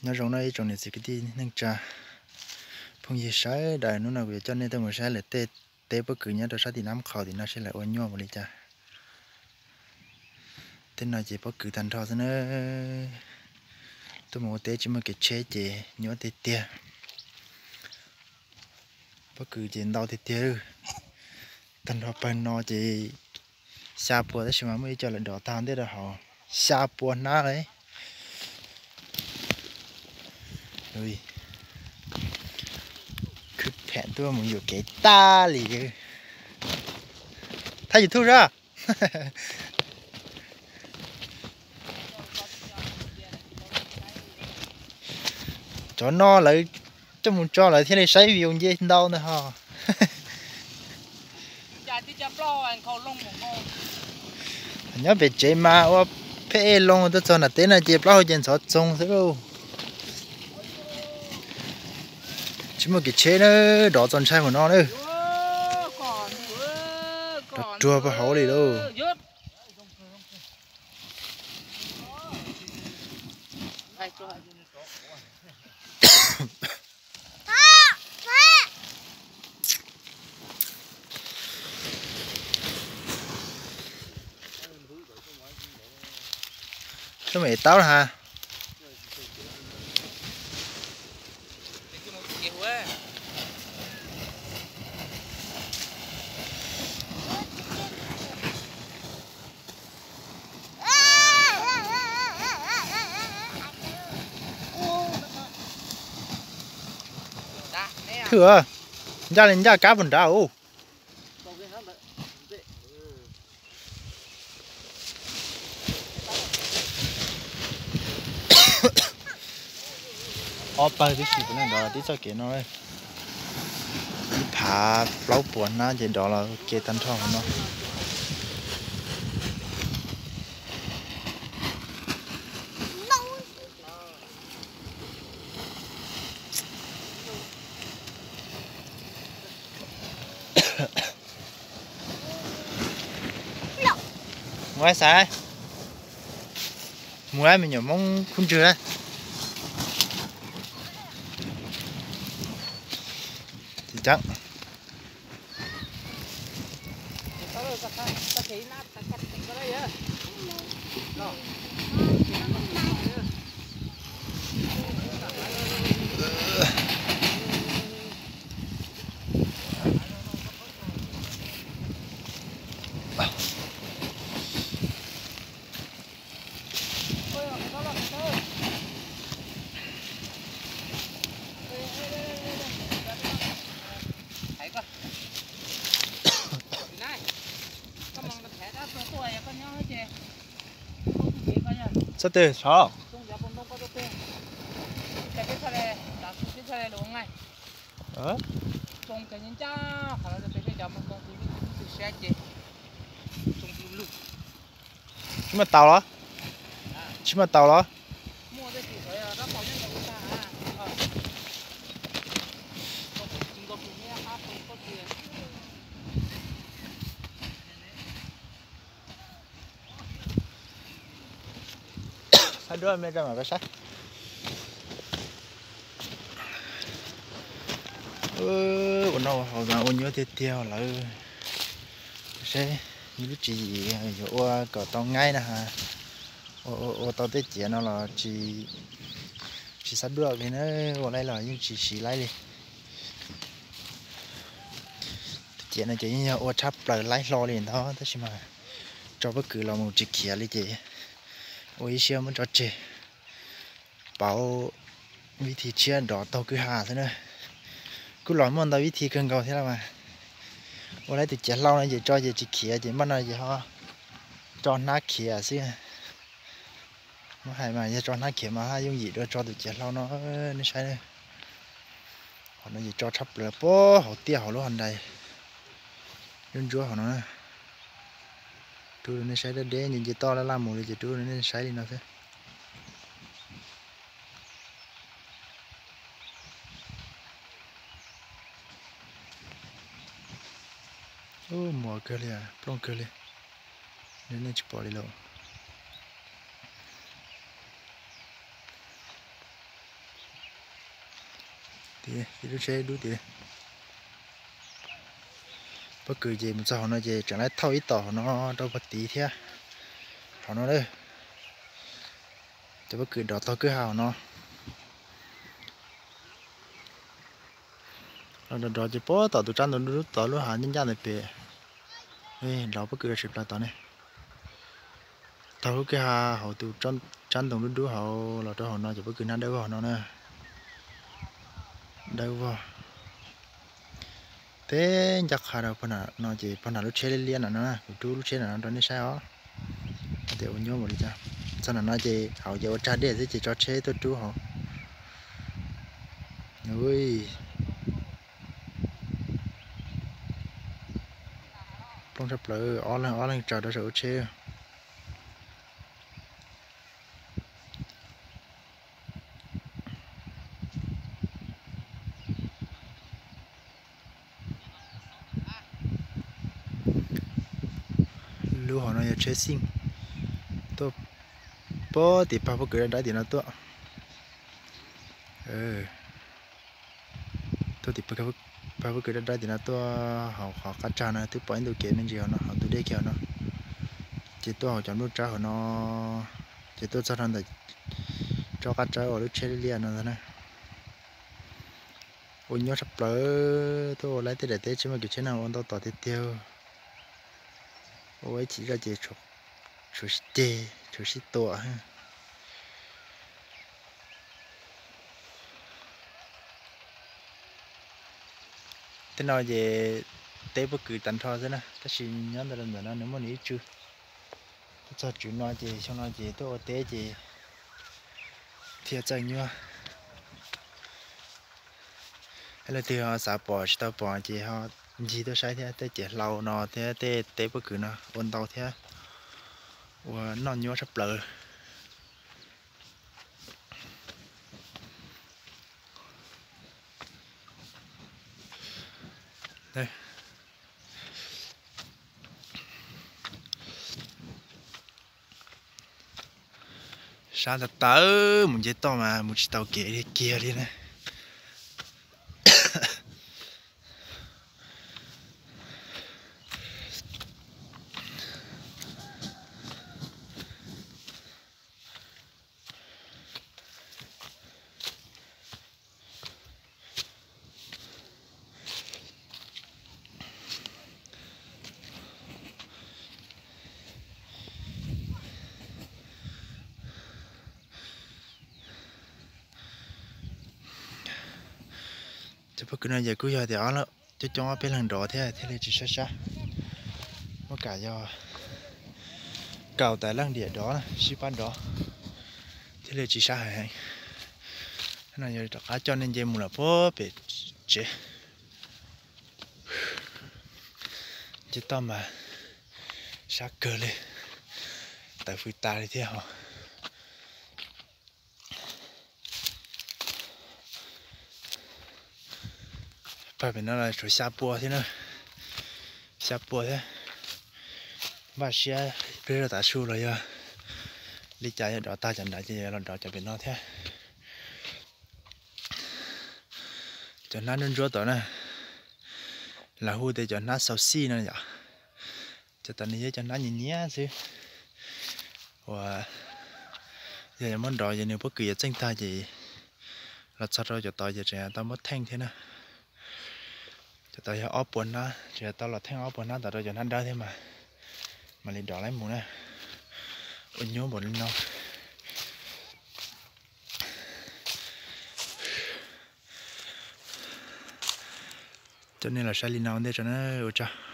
Nyob zoo no ib tsoom niam txiv kwv tij neej tsa phooj ywg sawv daws, hnub no kuv yuav coj nej tuaj mus saib lawv tej teb pob kws nyob rau sab tim Nab Qhaus tim no seb lawv ua nyuaj npaum li cas. Tej no ces pob kws tag nrho xwb na. Tuaj mus ua teb tsis muaj kev tsheb ces nyuaj tiag tiag. Pob kws ces ntau tiag tiag. Tag nrho pawg no ces xya pua tab sis mas muaj ib co lawv dov tag ntej rau hauv, xya pua hnab lawm. Khwb phem tuaj mus yuam kev tag li. Thaij YouTube sab. Cov no lawv coj mus tso lawv thiaj li saib view nce ntau ntag ho. Nyob pem tsev mas ua pheej ej loo tuaj txog nram teb no ces plaub hau ces ntxhov txoog xwb lauj. Tsis muaj kev tsheb na, dov txaus ntshai mus no na. Dov ruag pag hauv li lauj. Sab me taub na ha. Thwm, ncaj li ncaj kab puas nrad ub. Ob pawg tib si puav leej dov tib txoj kev no. Ib phav plaub puas hnab ces dov los ke tag nrho no. Mus xav, mus me nyuam Hmoob khub ntswg na. Txhob twg sov. Tsis muaj taus los? Tsis muaj taus los? Saib duab me rau mam saib. Ua noj ua haus mas ua nyuaj tiag tiag lawm. Seb ib lub tswv yim yuav ua kom tau ngaib na ha. Ua, ua, ua tau tej ciav no los tsis, tsis xav duab li na, ua laib los yeej tsis siv laib li. Tej ciav no ces yeej yog ua tshaj plaws laib hlo li ntag tab sis mas tso pob kws los mus tsis khiav li ces ua ib siab muab tso tseg. Pauv vib thi tshiab dov taug kwj ha xwb na. Kuj los muaj ntau vib thi kawg nkaus thiab los mas. Ua lawm tus ciav hlau no ces tso ces tsis khiav ces npaj no ces ho tso hnab khiav xwb. Muab hais mas yog tso hnab khiav mas haj yooj yim dua tso tus ciav hlau no, nej saib. Qhov no ces tso tshaj plaws puag hauv tiaj hauv lub hos nrais, lub ntsuab hauv no na. Rub rau nej saib deb deb, nce nce toj laj laj mus li ces rub rau nej saib li no xwb. Ub, muaj kawg li, plooj kawg li, nej tsis pom li lauj. Ib lub tsheb dub tid. Pob kws ces mus txog hauv no ces tseem laib thauj ib tom hauv no rau puag tid thiab. Hauv no, cov pob kws dov taug kwj ha hauv no. Los dov dov ces puag tom tus tsab ntoo dub dub tod lub hav ncaj ncaj ntawd pem. Dov pob kws rau tshis plaws tod ne. Taug lub kwj ha hauv tus tsab ntoo dub dub hauv los rau hauv no cov pob kws hnab dawb vog no na. Dawb vog. Teb ncaj qha rau no ces pog nram lub tsheb liab liab no na, kuv rub lub tsheb no rau nej saib os. Tias ua nyuaj npaum li cas. Txog nram no ces hauv ces ua tsag dej xwb ces tso tsheb tuaj rub hauv. Plooj tshaj plaws, ob leeg ob leeg tsaws rau saum lub tsheb. Lub hauv no yog tsheb xij tuaj puag tim pag pob kws dawb dawb tim no tuaj. Tuaj tim pag pob kws dawb dawb tim no tuaj hauv qhov qab tsag no twb pom ib ntu kev me ntsis hauv no, hauv tus dej kiag hauv no. Ces tuaj hauv cov nplooj tsawb hauv no, ces tuaj txog rau ntawm tsob qab tsawb uas lub tsheb liab liab no ntag na. Ua nyuaj tshaj plaws, tuaj ua laib tej daim teb tsis muaj kev tsheb na ua ntau tom tiag tiag. Ua ib chim zoj ces tshuav sib ceg, tshuav sib tua. Tej no ces teb pob kws tag nrho xwb na, tab sis nyob ntawm no nws muaj nws ib tsw. Tuaj txog tswv no ces xyoo no ces tuaj ua teb ces thiaj txawj nyuaj. Leej twg ho xav pom tsis tau pom ces ho ncig tuaj saib thiab, tej cev hlau no thiab tej teb pob kws no ua ntau thiab ua noj nyuaj tshaj plaws. Sab tawv tawv mus nce toj mas mus tsis tau kev kiag li na. Cov pob kws no ces kuj yog tias coob coob ob peb leeg nrov thiab thiaj li tsis sab sab. Muab kam yog kaum tawm leej diam nrov, sib pab nrov thiaj li tsis sab heev. No yog rov qab coj nej nce mus lawm puag pem tsev. Nce toj mas sab kawg li, tawv fwj tas li thiab os. Pag pem no los tsuas xya pua thiab na, xya pua thiab. Npaj siab pliag rau tav su los yog li cas yog dov tag cov nrad ces los dov cov pem no thiab. Cov hnab ntsuab ntsuab tod na, lawv hu tias cov hnab xau xij no yom. Cov tod nws yog cov hnab nyias nyias xwb. Uas yog yuav muab nrov ces nws pob kws yuav txeej tag ces los txog rau cov tod ces tseem tau muab theej thiab na. Cov tod yog ob puas hnab, tseem tau los theej ob puas hnab tod rau cov hnab dawb thiab mas mam li nrov laib mus na. Ua nyuaj npaum li no. Coj nej los saib li no ua ntej tso na, ua tsaug.